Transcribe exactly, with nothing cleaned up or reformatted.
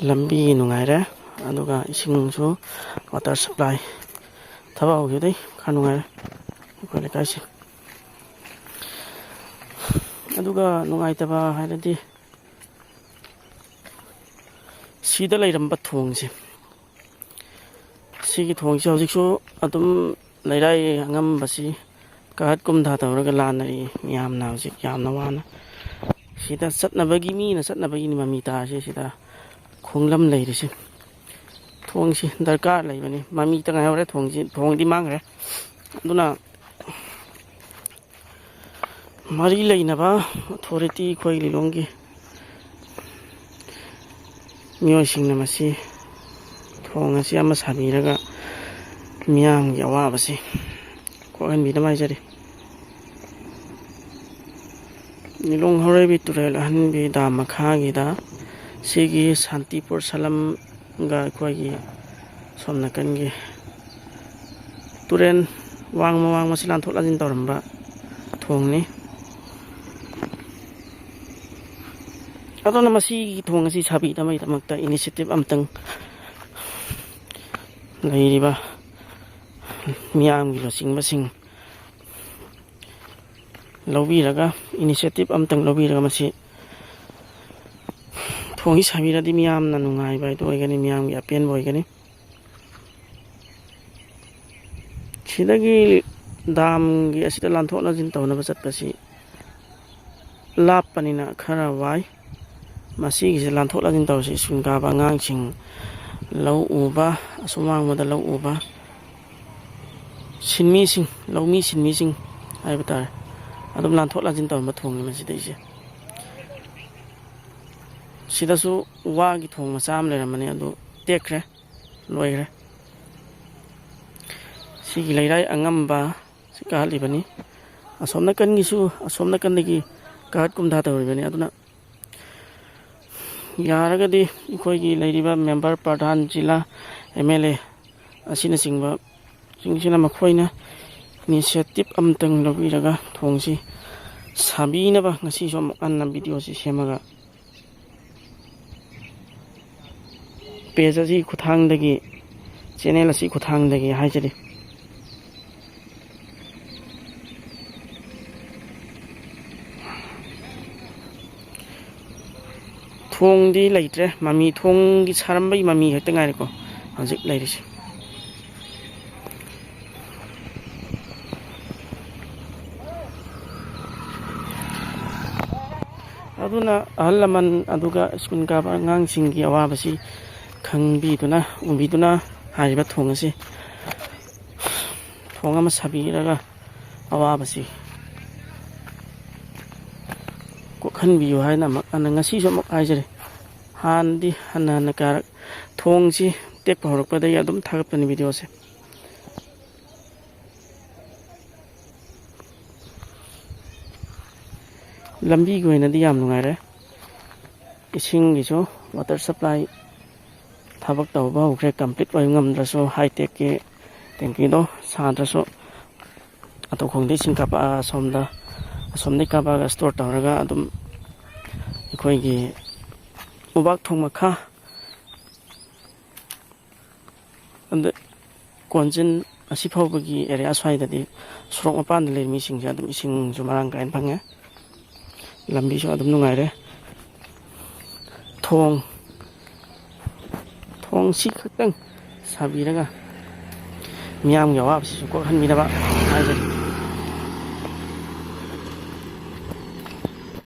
ꯂꯝꯕꯤ ꯅꯨꯡꯉꯥꯏꯔꯦ, ꯑꯗꯨꯒ ꯏꯁꯤꯡꯁꯨ, ꯋꯥꯇꯔ ꯁꯄ꯭ꯂꯥꯏ ꯊꯕꯛ ꯍꯧꯈꯤꯕꯗꯩ ꯈꯔ ꯅꯨꯡꯉꯥꯏꯔꯦ ꯑꯩꯈꯣꯏ ꯂꯩꯀꯥꯏꯁꯦ꯫ ꯑꯗꯨꯒ ꯅꯨꯡꯉꯥꯏꯇꯕ ꯍꯥꯏꯔꯗꯤ, ꯁꯤꯗ ꯂꯩꯔꯝꯕ ꯊꯣꯡꯁꯦ, ꯁꯤꯒꯤ ꯊꯣꯡꯁꯦ ꯍꯧꯖꯤꯛꯁꯨ ꯑꯗꯨꯝ ꯂꯩꯔꯥꯏ ꯑꯉꯝꯕꯁꯤ ꯀꯥꯈꯠ ꯀꯨꯝꯊ ꯇꯧꯔꯒ ꯂꯥꯟꯅꯔꯤ ꯃꯤꯌꯥꯝꯅ ꯍꯧꯖꯤꯛ ꯌꯥꯝꯅ ꯋꯥꯅ꯫ ꯁꯤꯗ ꯆꯠꯅꯕꯒꯤ, ꯃꯤꯅ ꯆꯠꯅꯕꯒꯤꯅꯤ ꯃꯃꯤ ꯇꯥꯔꯤꯁꯦ꯫ ꯁꯤꯗ ꯈꯣꯡꯂꯝ ꯂꯩꯔꯤꯁꯦ꯫ ꯊꯣꯡꯁꯤ ꯗꯔꯀꯥꯔ ꯂꯩꯕꯅꯤ꯫ ꯃꯃꯤꯇ ꯉꯥꯏꯍꯧꯔꯦ ꯊꯣꯡꯁꯤ, ꯊꯣꯡꯗꯤ ꯃꯥꯡꯈ꯭ꯔꯦ꯫ ꯑꯗꯨꯅ ꯃꯔꯤ ꯂꯩꯅꯕ ꯑꯣꯊꯣꯔꯤꯇꯤ, ꯑꯩꯈꯣꯏ ꯂꯤꯂꯣꯡꯒꯤ ꯃꯤꯑꯣꯏꯁꯤꯡꯅ ꯃꯁꯤ ꯊꯣꯡ ꯑꯁꯤ ꯑꯃ ꯁꯥꯕꯤꯔꯒ ꯃꯤꯌꯥꯝꯒꯤ ꯑꯋꯥꯕꯁꯤ ꯀꯣꯛꯍꯟꯕꯤꯅꯕ ꯍꯥꯏꯖꯔꯤ꯫ ꯂꯤꯂꯣꯡ ꯍꯧꯔꯩꯕꯤ ꯇꯨꯔꯦꯜ ꯑꯍꯟꯕꯤ ꯗꯥꯝ ꯃꯈꯥꯒꯤꯗ ꯁꯤꯒꯤ ꯁꯥꯟꯇꯤꯄꯨꯔ ꯁꯂꯝꯒ ꯑꯩꯈꯣꯏꯒꯤ ꯁꯣꯝ ꯅꯥꯀꯟꯒꯤ ꯇꯨꯔꯦꯟ ꯋꯥꯡꯃ ꯋꯥꯡꯃꯁꯤ ꯂꯥꯟꯊꯣꯛ ꯂꯥꯟꯁꯤꯟ ꯇꯧꯔꯝꯕ ꯊꯣꯡꯅꯤ꯫ ꯑꯗꯨꯅ ꯃꯁꯤꯒꯤ ꯊꯣꯡ ꯑꯁꯤ ꯁꯥꯕꯤꯅꯕꯒꯤꯗꯃꯛꯇ ꯏꯅꯤꯁꯤꯌꯦꯇꯤꯞ ꯑꯃꯇꯪ ꯂꯩꯔꯤꯕ ꯃꯤꯌꯥꯝꯒꯤ ꯂꯨꯆꯤꯡꯕꯁꯤꯡ ꯂꯧꯕꯤꯔꯒ, ꯏꯅꯤꯁꯤꯌꯦꯇꯤꯞ ꯑꯃꯇꯪ ꯂꯧꯕꯤꯔꯒ ꯃꯁꯤ ꯊꯣꯡꯁꯤ ꯁꯥꯕꯤꯔꯗꯤ ꯃꯤꯌꯥꯝꯅ ꯅꯨꯡꯉꯥꯏꯕ ꯍꯥꯏꯗꯨ ꯑꯣꯏꯒꯅꯤ, ꯃꯤꯌꯥꯝꯒꯤ ꯑꯄꯦꯟꯕ ꯑꯣꯏꯒꯅꯤ꯫ ꯁꯤꯗꯒꯤ ꯗꯥꯝꯒꯤ ꯑꯁꯤꯗ ꯂꯥꯟꯊꯣꯛ ꯂꯥꯟꯁꯤꯟ ꯇꯧꯅꯕ ꯆꯠꯄꯁꯤ ꯂꯥꯞꯄꯅꯤꯅ ꯈꯔ ꯋꯥꯏ꯫ ꯃꯁꯤꯒꯤꯁꯦ ꯂꯥꯟꯊꯣꯛ ꯂꯥꯟꯁꯤꯟ ꯇꯧꯔꯁꯤ, ꯁ꯭ꯀꯨꯜ ꯀꯥꯕ ꯑꯉꯥꯡꯁꯤꯡ, ꯂꯧ ꯎꯕ, ꯑꯁꯨꯝ ꯋꯥꯡꯃꯗ ꯂꯧ ꯎꯕ, ꯁꯤꯟꯃꯤꯁꯤꯡ, ꯂꯧꯃꯤ ꯁꯤꯟꯃꯤꯁꯤꯡ ꯍꯥꯏꯕ ꯇꯥꯔꯦ, ꯑꯗꯨꯝ ꯂꯥꯟꯊꯣꯛ ꯂꯥꯟꯁꯤꯟ ꯇꯧꯔꯝꯕ ꯊꯣꯡꯅꯤ ꯃꯁꯤꯗꯩꯁꯦ꯫ ꯁꯤꯗꯁꯨ ꯋꯥꯒꯤ ꯊꯣꯡ ꯃꯆꯥ ꯑꯃ ꯂꯩꯔꯝꯕꯅꯤ, ꯑꯗꯨ ꯇꯦꯛꯈ꯭ꯔꯦ, ꯂꯣꯏꯈ꯭ꯔꯦ꯫ ꯁꯤꯒꯤ ꯂꯩꯔꯥꯏ ꯑꯉꯝꯕ ꯁꯤ ꯀꯥꯍꯠꯂꯤꯕꯅꯤ꯫ ꯑꯁꯣꯝ ꯅꯥꯀꯟꯒꯤꯁꯨ, ꯑꯁꯣꯝ ꯅꯥꯀꯟꯗꯒꯤ ꯀꯥꯍꯠ ꯀꯨꯝꯊ ꯇꯧꯔꯤꯕꯅꯤ꯫ ꯑꯗꯨꯅ ꯌꯥꯔꯒꯗꯤ ꯑꯩꯈꯣꯏꯒꯤ ꯂꯩꯔꯤꯕ member, Pradhan, zila M L A ꯑꯁꯤꯅꯆꯤꯡꯕ ꯁꯤꯡꯁꯤꯅ ꯃꯈꯣꯏꯅ ꯏꯅꯤꯁꯤꯌꯦꯇꯤꯞ ꯑꯃꯇꯪ ꯂꯧꯕꯤꯔꯒ ꯊꯣꯡꯁꯤ ꯁꯥꯕꯤꯅꯕ ꯉꯁꯤꯁꯨ ꯑꯃꯨꯛ ꯍꯟꯅ ꯚꯤꯗꯤꯑꯣꯁꯤ ꯁꯦꯝꯃꯒ ꯄꯦꯖ ꯑꯁꯤ ꯈꯨꯠꯊꯥꯡꯗꯒꯤ, ꯆꯦꯅꯦꯜ ꯑꯁꯤ ꯈꯨꯠꯊꯥꯡꯗꯒꯤ ꯍꯥꯏꯖꯔꯤ꯫ ꯊꯣꯡꯗꯤ ꯂꯩꯇ꯭ꯔꯦ, ꯃꯃꯤ, ꯊꯣꯡꯒꯤ ꯁꯥꯔꯝꯕꯒꯤ ꯃꯃꯤ ꯈꯛꯇ ꯉꯥꯏꯔꯦꯀꯣ ꯍꯧꯖꯤꯛ ꯂꯩꯔꯤꯁꯦ꯫ ꯑꯗꯨꯅ ꯑꯍꯜ ꯂꯃꯟ ꯑꯗꯨꯒ ꯁ꯭ꯀꯨꯜ ꯀꯥꯕ ꯑꯉꯥꯡꯁꯤꯡꯒꯤ ꯑꯋꯥꯕꯁꯤ ꯈꯪꯕꯤꯗꯨꯅ, ꯎꯕꯤꯗꯨꯅ ꯍꯥꯏꯔꯤꯕ ꯊꯣꯡ ꯑꯁꯤ, ꯊꯣꯡ ꯑꯃ ꯁꯥꯕꯤꯔꯒ ꯑꯋꯥꯕꯁꯤ ꯀꯣꯛꯍꯟꯕꯤꯌꯨ ꯍꯥꯏꯅ ꯑꯃꯨꯛ ꯍꯟꯅ, ꯉꯁꯤꯁꯨ ꯑꯃꯨꯛ ꯍꯥꯏꯖꯔꯤ꯫ ꯍꯥꯟꯅꯗꯤ ꯍꯟꯅ ꯍꯟꯅ ꯀꯌꯥꯔꯛ ꯊꯣꯡꯁꯤ ꯇꯦꯛꯄ ꯍꯧꯔꯛꯄꯗꯒꯤ ꯑꯗꯨꯝ ꯊꯥꯒꯠꯄꯅꯤ ꯚꯤꯗꯤꯑꯣꯁꯦ꯫ ꯂꯝꯕꯤꯒꯤ ꯑꯣꯏꯅꯗꯤ ꯌꯥꯝ ꯅꯨꯡꯉꯥꯏꯔꯦ꯫ ꯏꯁꯤꯡꯒꯤꯁꯨ, ꯋꯥꯇꯔ ꯁꯄ꯭ꯂꯥꯏ ꯊꯕꯛ ꯇꯧꯕ ꯍꯧꯈ꯭ꯔꯦ꯫ ꯀꯝꯄ꯭ꯂꯤꯠ ꯑꯣꯏꯕ ꯉꯝꯗ꯭ꯔꯁꯨ, ꯍꯥꯏꯇꯦꯛꯀꯤ ꯇꯦꯡꯀꯤꯗꯣ ꯁꯥꯗ꯭ꯔꯁꯨ, ꯑꯇꯣꯞꯄ ꯈꯣꯡꯗ ꯏꯁꯤꯡ ꯀꯥꯞꯄꯛꯑ ꯑꯁꯣꯝꯗ, ꯑꯁꯣꯝꯗꯒꯤ ꯀꯥꯞꯄꯛꯑꯒ ꯁ꯭ꯇꯣꯔ ꯇꯧꯔꯒ ꯑꯗꯨꯝ ꯑꯩꯈꯣꯏꯒꯤ ꯎꯕꯥꯛ ꯊꯣꯡ ꯃꯈꯥ, ꯑꯗ ꯀꯣꯟꯖꯤꯟ ꯑꯁꯤ ꯐꯥꯎꯕꯒꯤ ꯑꯦꯔꯤꯌꯥ ꯁ꯭ꯋꯥꯏꯗꯗꯤ ꯁꯣꯔꯣꯛ ꯃꯄꯥꯟꯗ ꯂꯩꯔꯤ ꯃꯤꯁꯤꯡꯁꯦ ꯑꯗꯨꯝ ꯏꯁꯤꯡꯁꯨ ꯃꯔꯥꯡ ꯀꯥꯏꯅ ꯐꯪꯉꯦ꯫ ꯂꯝꯕꯤꯁꯨ ꯑꯗꯨꯝ ꯅꯨꯡꯉꯥꯏꯔꯦ꯫ ꯊꯣꯡ, ꯊꯣꯡꯁꯤ ꯈꯛꯇꯪ ꯁꯥꯕꯤꯔꯒ ꯃꯤꯌꯥꯝꯒꯤ ꯑꯋꯥꯕꯁꯤꯁꯨ ꯀꯣꯛꯍꯟꯕꯤꯅꯕ ꯍꯥꯏꯖꯔꯤ꯫